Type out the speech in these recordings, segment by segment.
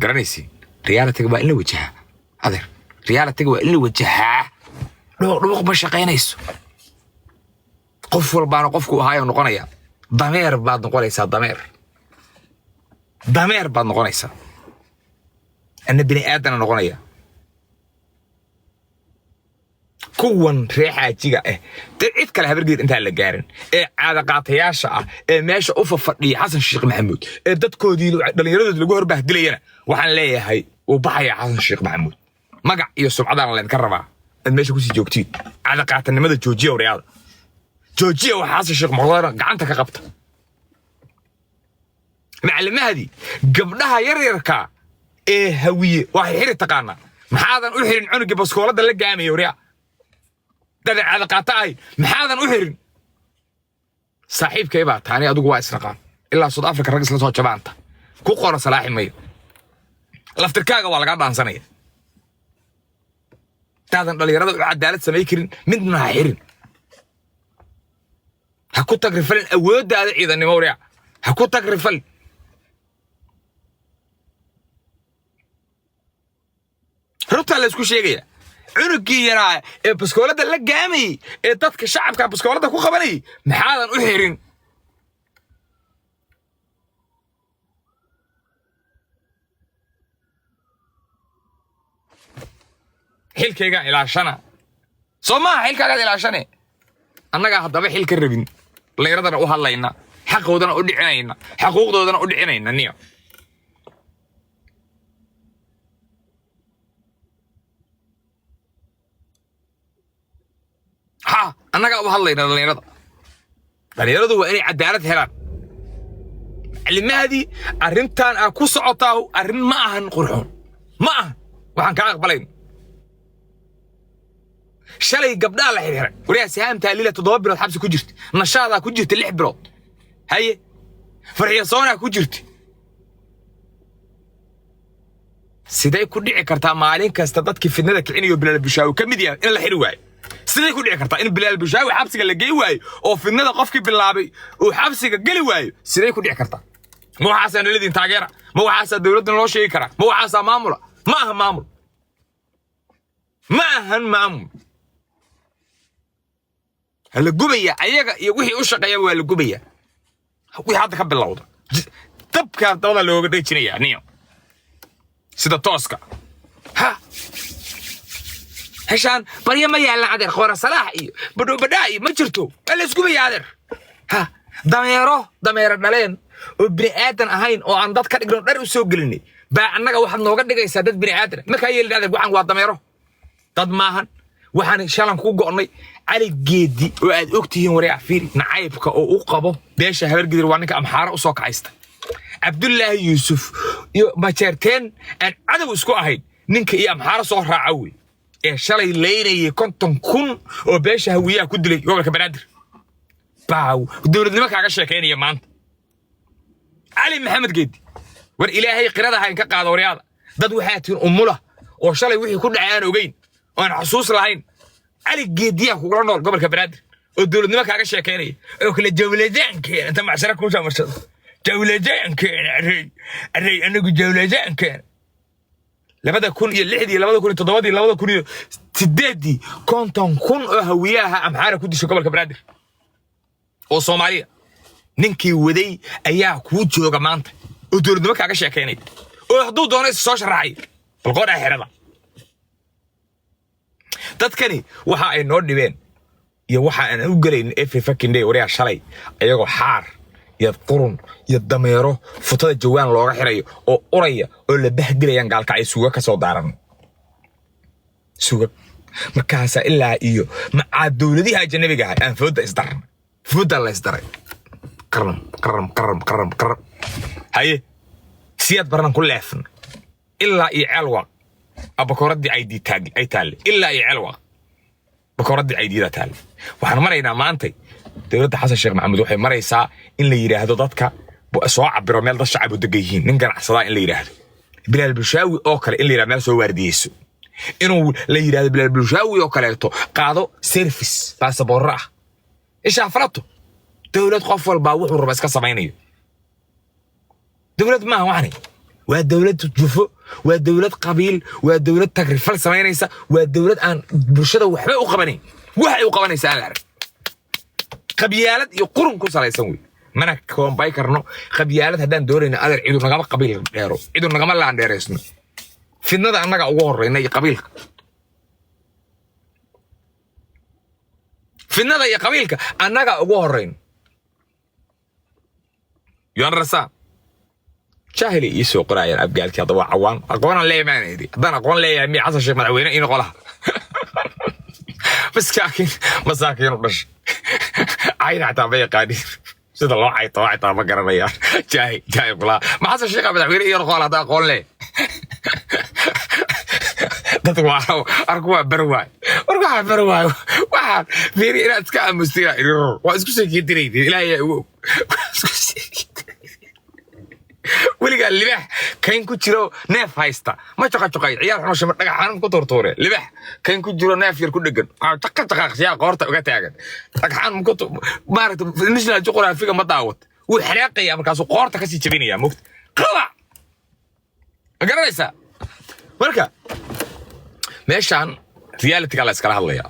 Garanaysiin, realityga waa in la wajahaa, adeer. Realityga waa in la wajahaa. Dhuuq dhuuq ma shaqaynayso. Qof walbaana qofku ahaayo noqonaya. Dameer baad noqonaysaa, dameer, dameer baad noqonaysaa. Ana bini aadana noqonaya. Kuwan ree xaajiga ah, dee cid kale Habargeed intaan la gaarin, ee caadaqaatayaasha ah ee meesha u fafadhiya Xasan Sheekh Maxamuud, ee dadkoodii dhallinyaradoodi lagu horbahdilayana, waxaan leeyahay wuu baxayaa Xasan Sheekh Maxamuud. Magac iyo sumcadaan laydinka rabaa aad meesha kusii joogtiin. Caadaqaatanimada joojiya, waryaada, joojiya. Waxa Xasan Sheekh Maxamuud gacanta ka qabta. Macallimahadii gabdhaha yaryarka ee Hawiye waa xirxiri taqaanaa. Maxaadan u xirin cunugii baskoolada la gaamaya, waryaa? Dadan caadaqaato ahay, maxaadan u xirin? Saaxiibkay baa taani, adigu waa isnaqaan ilaa South Africa, rag isla soo jabaanta ku qora salaaxi mayo. Laftirkaaga waa lagaa dhaansanaya. Daadan dhallinyarada u cadaalad samay karin, midna ha xirin. Ha ku tagrifalin awooddaada ciidannimo, waryaa, ha ku tagrifalin. Runtaa la isku sheegaya. Cunugii yaraa ee baskoolada la gaamayey ee dadka shacabka baskoolada ku qabanayay, maxaadan u xirin? Xilkaygaan ilaashana soo maaha? Xilkaagaad ilaashane. Annagaa haddaba xil ka rabin, dhallinyaradana u hadlayna, xaqoodana u dhicinayna, xaquuqdoodana u dhicinayna niyo. Ha, annagaa u hadlayna dhallinyarada. Dhallinyaradu waa inay cadaalad helaan. Maclimaadii, arrintan aa ku socotaa arrin ma ahan qurxoon, ma ahan waxaan kaa aqbalayn. Shalay gabdhaa la xirxiray, wariyaa. Sihaam Taalila 7 bilood xabsi ku jirta, Nashaadaa ku jirta 6 bilood, haye, Farxiya Soonaa ku jirta. Sidee ku dhici kartaa maalin kasta dadkii fidnada kicinayo Bilaal Bushaawi ka mid yahay in la xiri waayo? Sidee ku dhici kartaa in Bilaal Bushaawi xabsiga la gey waayo oo fidnada qofkii bilaabay uu xabsiga geli waayo? Sidee ku dhici kartaa? Ma waxaasaa naladiin taageera? Ma waxaasaa dowladda naloo sheegi karaa? Ma waxaasaa maamula? Ma aha maamul, ma ahan maamul. Ha la gubaya ayaga iyo wixii u shaqeeya, waa la gubaya. Wixii hadda ka bilowda dabkaa dabada looga dhejinaya niyo sida tooska. Ha heshaan baryo ma yaalan, adeer. Qoora salaax iyo badhoobadhaa iyo ma jirto, waa la isgubaya, adeer. Ha dameero, dameero dhaleen oo bini aadan ahayn oo aan dad ka dhigno, dhar u soo gelinay baa annaga waxaad nooga dhigaysaa dad bini aadan. Markaa yeelin, adeer, waxaan waa dameero, dad maahan. Waxaan shalan ku go'nay Cali Geedi oo aad og tihiin, waryaa, fiiri nacaybka oo u qabo beesha Habargidir. Waa ninka Amxaara u soo kacaysta. Cabdullaahi Yuusuf iyo Majeerteen aan cadow isku ahayn, ninka iyo Amxaara soo raaca wey ee shalay leynayay 50,000 oo beesha Hawiyaha ku dilay gobolka Banaadir baaw dowladnimo kaaga sheekaynaya maanta. Cali Maxamed Geedi, war Ilaahay qirada ha inka qaado, waryaada. Dad waxaa tihiin umula oo shalay wixii ku dhacay aan ogeyn oo aan xasuus lahayn. Cali Geediyaa kugula nool gobolka Banaadir oo dowladnimo kaaga sheekaynaya oo kale jawlajaankeena inta macsara kuu soo marsado, jawlajaankeena arey arey, anagu jawlajaankeena. 2006-dii, 2007-dii, 2008-dii, 50,000 oo Hawiyaha Amxaara ku dishay gobolka Banaadir oo Soomaaliya. Ninkii waday ayaa kuu jooga maanta oo dowladnimo kaaga sheekaynaya oo hadduu doono is soo sharaxay. Bal qoodhaa xerada dadkani waxa ay noo dhibeen iyo waxa aan u gelayn every fucking day, waryaa. Shalay ayagoo xaar iyo qurun iyo dameero futada jawaan looga xirayo oo uraya oo la bahdilayaan gaalkacay suuga ka soo daaran suuga. Markaasaa ilaa iyo macaa dowladihi ajanabiga ahay aan fooda isdarnay, fooda la isdaray, qaram qaram qaram qaram qaram. Haye, Siyaad Barnan ku leefnay ilaa iyo Ceelwaaq. Bakoradii ay taag ay taalle ilaa iyo Ceelwaaq, bakoradii ay diida taalle. Waxaan maraynaa maantay dowladda Xasan Sheekh Maxamuud waxay maraysaa in la yidhaahdo dadka soo cabiro meel dad shacab u degan yihiin, nin ganacsadaa in la yidhaahdo Bilaal Bulshaawi oo kale, in la yidhahdo meel soo waardiyeyso, inuu la yidhahdo Bilaal Bulshaawi oo kaleeto qaado service baasaboorro ah ishaa falato. Dowlad qof walbaa wuxuu raba iska samaynayo dowlad maaha. Waxani Waa dowlad jufo, waa dowlad qabiil, waa dowlad tagrifal samaynaysa, waa dowlad aan bulshada waxba u qabanayn. Wax ay u qabanaysa aan la arag, qabyaalad iyo qurun ku salaysan wey. Mana koombay karno qabyaalad haddaan doonayno, adeer. Cidu nagama qabiil dheero, cidu nagama laandheeraysno. Fidnada annaga ugu horreyna iyo qabiilka, fidnada iyo qabiilka annaga ugu horreyn. You understand? Jaahili ii soo qoraayaan Abgaalkii. Hadda waa cawaan. Aqoonaan leeyahay maan idhi. Haddaan aqoon leeyahay, miya Xasan Sheekh madaxweyne ii noqon laha? Maskaakiin, masaakiin u dhashay, cayna xataa ma yaqaanin sida loo cayto, xitaa ma garanayaan. Jaahil, jaahil kulaa. Ma Xasan Sheekha madaxweyne ii noqon laha haddaan aqoon leeyahay? Dadku waa arku, waa bar waay. War waxaa bar waay, waxaa fiiri inaad iska aamustiin iriror. Waa isku sheekeyntiraydi. Ilaahay yaa igu og. Waa isku sheekeyntiraydi. Weligaa libaax kayn ku jiro neef haysta ma jaqajaqay? Ciyaar xuno shimir dhagaxaan ku tuurtuure. Libaax kayn ku jiro neef yar ku dhegan jaqa jaqaaqsiyaa qoorta uga taagan dhagxaan ku maaragta. National Geographiga ma daawat? Wuu xanaaqayaa, markaasuu qoorta kasii jabinayaa. Mogta qabac ma garanaysaa? Marka meeshaan realityga la iskala hadlayaa,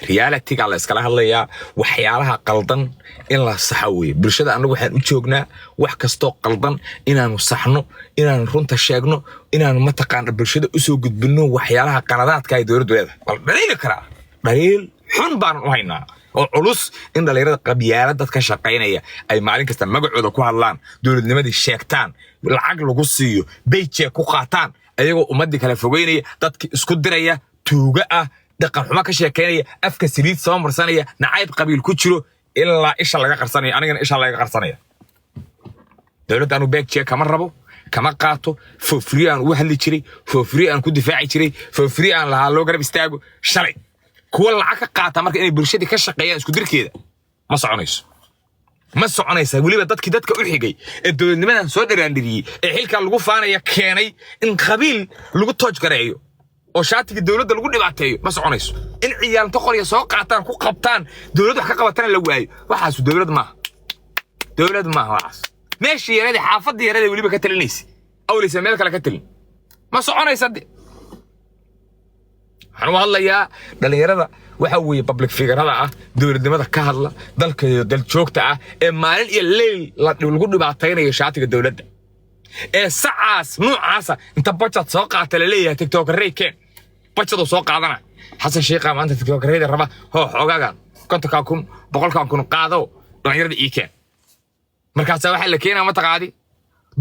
realityga la iskala hadlayaa. Waxyaalaha qaldan in la saxo weeye. Bulshada annagu waxaan u joognaa wax kastoo qaldan inaanu saxno, inaanu runta sheegno, inaanu mataqaana bulshada usoo gudbinno waxyaalaha qaladaadka ay dowladdu leedahay. Waa la dhaliili karaa. Dhaliil xun baanan u haynaa oo culus in dhalinyarada qabyaalad dad ka shaqaynaya ay maalin kasta magacooda ku hadlaan, dowladnimadii sheegtaan, lacag lagu siiyo, paycheck ku qaataan, ayagoo ummaddii kala fogeynaya, dadki isku diraya, tuuga ah, dhaqan xumo ka sheekeynaya, afka saliid soo marsanaya, nacayb qabiil ku jiro, ilaa isha laga qarsanaya. Anigana isha laga qarsanaya. Dowladda anu paycheck kama rabo, kama qaato. For free aan ugu hadli jiray, for free aan ku difaaci jiray, for free aan lahaa loo garab istaago shalay. Kuwa lacag ka qaata marka inay bulshadii ka shaqeeyaan isku dirkeeda, ma soconayso, ma soconaysa. Weliba dadkii dadka u xigay ee dowladnimadan soo dharaandhiriyey ee xilkaa lagu faanaya keenay in qabiil lagu tooj gareeyo oo shaatigii dowladda lagu dhibaateeyo, ma soconayso. In ciyaalto qorya soo qaataan, ku qabtaan, dowladd wax ka qabatana la waayo, waxaasu dowlad maaha, dowlad maaha waxaas. Meeshii yaradii, xaafadii yarada weliba ka talinaysa, awleysa meel kale ka talin, ma soconaysa de. Waxaan u hadlayaa dhalinyarada waxa weeye public figurada ah, dowladnimada ka hadla, dalka iyo daljoogta ah, ee maalin iyo leyl lagu dhibaataynayo shaatiga dowladda, ee sacaas nuucaasa inta bajad soo qaata laleeyahay tiktokarey keen. Bajaduu soo qaadana Xasan Sheikha maanta tiktokareyda raba. Hoo, xoogaagan 50,000, 100,000 qaado, dhalinyarada ii keen. Markaasaa waxaa la keenaa, mataqaadi,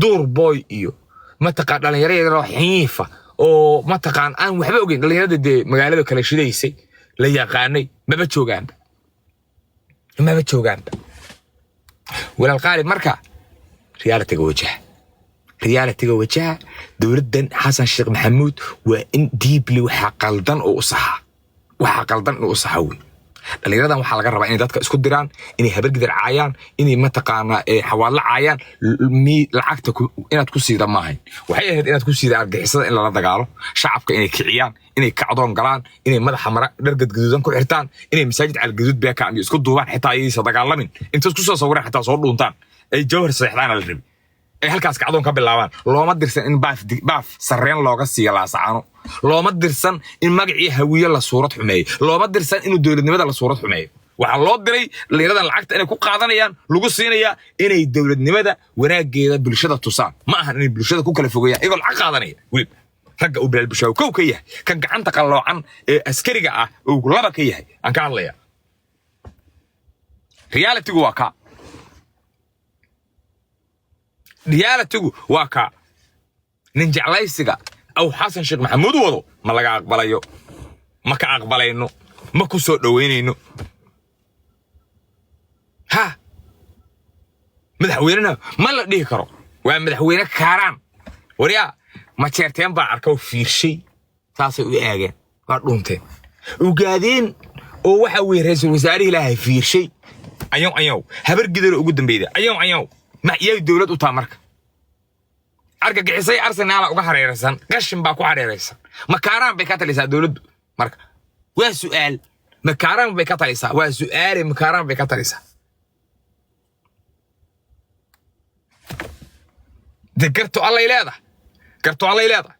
duur boy iyo mataqaan dhalinyaro yaroo xiifa oo mataqaan aan waxba ogeyn. Dhalinyarada dee magaalada kala shidaysay la yaqaanay maba joogaanba, maba joogaanba, walaal qaali. Marka realityga wajaha, realityga wajaha. Dowladdan Xasan Sheekh Maxamuud waa in deeply waxaa qaldan oo u saxa, waxaa qaldan inuu u saxa wey. Dhalinyaradan waxaa laga rabaa inay dadka isku diraan, inay Habargidar caayaan, inay mataqaanaa Xawaadla caayaan. Lacagta inaad ku siida maahayn. Waxay ahayd inaad ku siida argixisada in lala dagaalo, shacabka inay kiciyaan, inay kacdoon galaan, inay madaxa mara dhar gadgaduudan ku xirtaan, inay masaajid Calgaduud beeka iyo isku duubaan, xitaa ayaysa dagaalamin, inta isku soo sawiraan, xitaa soo dhuuntaan, ay Jawhar seexdaana la rabi, ay halkaas kacdoon ka bilaabaan. Looma dirsan in baaf baaf sarreen looga siiyo Laascaano. Looma dirsan in magacii Hawiye la suurad xumeeyo. Looma dirsan inuu dowladnimada la suurad xumeeyo. Waxaa loo diray dhalinyaradan lacagta inay ku qaadanayaan, lagu siinayaa inay dowladnimada wanaageeda bulshada tusaan. Ma ahan inay bulshada ku kala fogeeyaan iyagoo lacag qaadanaya. Weliba ragga uu Bilaal Bushaawi kow ka yahay, kan gacanta qalloocan ee askariga ah uu laba ka yahay aan ka hadlaya. Realitygu waa kaa, realitygu waa kaa. Nin jeclaysiga aw Xasan Sheekh Maxamuud wado ma laga aqbalayo, ma ka aqbalayno, ma ku soo dhoweynayno. Ha madaxweynena ma la dhihi karo, waa madaxweyne Kaaraan. Waryaa, Majeerteen baa arka oo fiirshay, saasay u eegeen, waa dhunteen. Ogaadeen oo waxa weeye ra'iisul wasaarihii ilaahay fiirshay, ayow ayow. Habar Gidaro ugu dambeyda, ayow ayow. Ma iyay dowlad u taha? Marka argagixisay Arsenaala uga hareeraysan, qashin baa ku hareeraysan. Makaaraan bay ka talisaa dowladdu? Marka waa su'aal. Makaaraan bay ka talisaa? Waa su'aale. Makaaraan bay ka talisaa? De garto allay leedahay. Garto allay leedahay,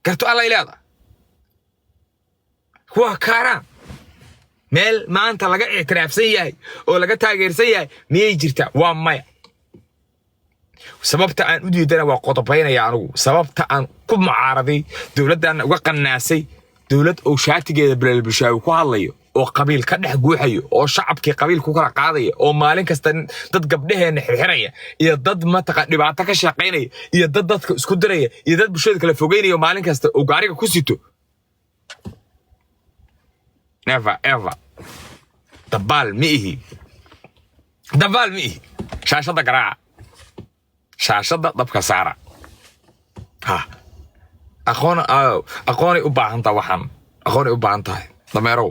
garto allay leedahay. Waa Kaaraan. Meel maanta laga ictiraafsan yahay oo laga taageersan yahay miyay jirtaa? Waa maya. Sababta aan u diidana waa qodobaynaya. Anigu sababta aan ku mucaaraday dowladdan, uga qanaasay dowlad oo shaatigeeda Bilaal Bulshaawi ku hadlayo oo qabiil ka dhex guuxayo oo shacabkii qabiil ku kala qaadaya oo maalin kasta dad gabdhaheenna xirxiraya iyo dad mataqa dhibaato ka shaqaynaya iyo dad dadka isku diraya iyo dad bulshada kala fogeynaya oo maalin kasta uu gaariga ku sito. Never ever. Dabaal ma ihi, dabaal ma ihi. Shaashadda garaaca, shaashadda dabka saara. Ha aqoon, aqoonay u baahan tahay. Waxaan aqoonay u baahan tahay. Dameerow,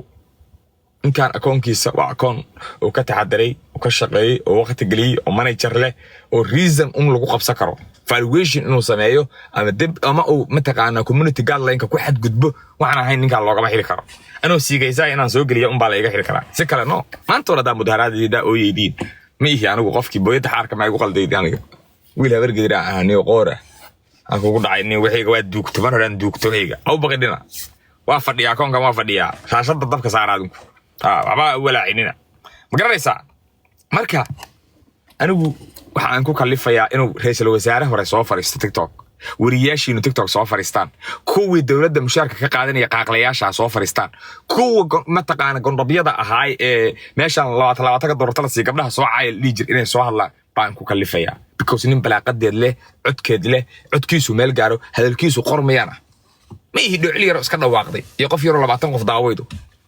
ninkan akoonkiisa waa akoon uu ka taxadiray, uu ka shaqeeyey oo waqti geliyey oo manager leh oo reason un lagu qabsan karo, valuation inuu sameeyo ama dib ama uu mataqaana community guideline-ka ku xadgudbo. Waxaan ahayn ninkaan loogama xiri karo. Anoo siigaysaa inaan soo geliya unbaa la iga xiri karaa, si kale no. Maanta hore haddaa mudaharaadaydaa ooyeydiin, ma ihi anigu qofkii booyadda xaarka maa igu qaldaydi. Aniga wiil Habargedir aan ahaa, niyo qoora aan kugu dhacay. Nin waxayga waa duugto, mar horaan duugto. Waxayga ha u baqidhina, waa fadhiyaa akoonkan, waa fadhiyaa. Shaashadda dabka saara adinku. Ha waxba walaacinina, ma garanaysaa? Marka anigu waxa aan ku kalifayaa inuu ra'iisul wasaare hore soo fariisto TikTok, weriyaashiinu TikTok soo fariistaan, kuwii dowladda mushaarka ka qaadanaya qaaqlayaasha soo fariistaan, kuwa mataqaana gondhobyada ahaay ee meeshan 20-20-ka doorata la siiya, gabdhaha soo caaya la dhihi jir, inay soo hadlaan baan ku kalifayaa, because nin balaaqadeed leh, codkeed leh, codkiisu meel gaaro, hadalkiisu qormayaan ah ma ihi. Dhoocil yaroo iska dhawaaqday iyo qof yaroo 20 qof daawaydo.